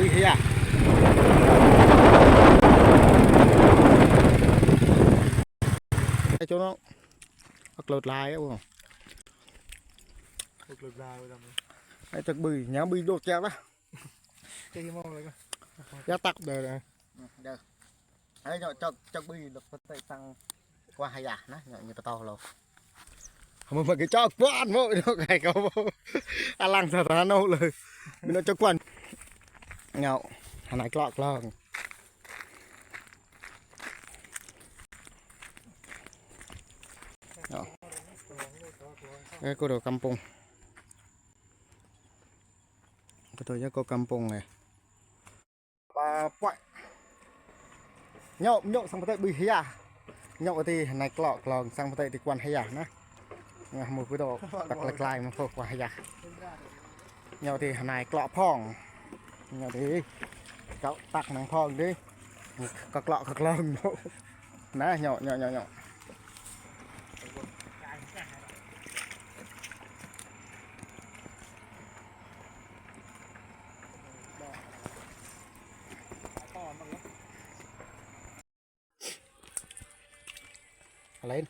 บึ้ยอ่ะไอ้โจ้น้องอักโหลดลายอ่ะบ่อักโหลดลายไปทำไมไอ้จักบึ้ยหยังบึ้ยโดดแก้วนะเจ๊มองเลยก็อย่าตักเด้อเด้อไอ้เนาะจักบึ้ยดอกไปตั้งกว่าหายานะเนาะอยู่ตะตอเรามึงcái cho quan mô nó cái câu lăng thật ra nâuเลยmình nó cho quan nhậu hà này clọt lần cái cô đồ kampung cái tôi nhớ cô kampung này và quậy nhậu sang tới bì hia nhậu thì hà này clọt lần sang tới thì quan hay à nè một cái đồ đặt lại mà phô qua ya nhau thì hôm nay cọ phong nhau thì cậu tắc nàng phong đi cọ lần nè nhậu lên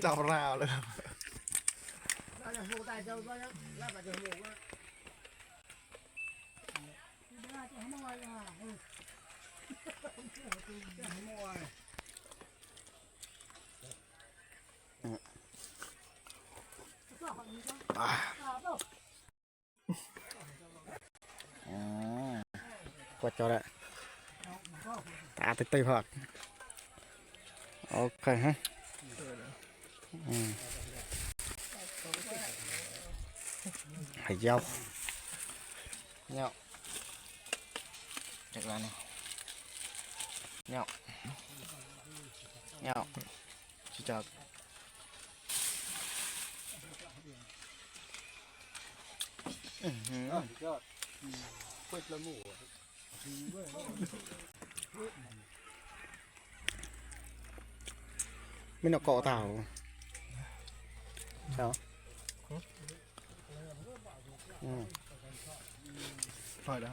จับราวเลยครับกดจอได้ตาตึ๊ดๆพอดโอเคฮะhải dâu nhậu chắc là này nhậu chỉ chờ quét là ngủ mình nó cọ tảo sao phải đó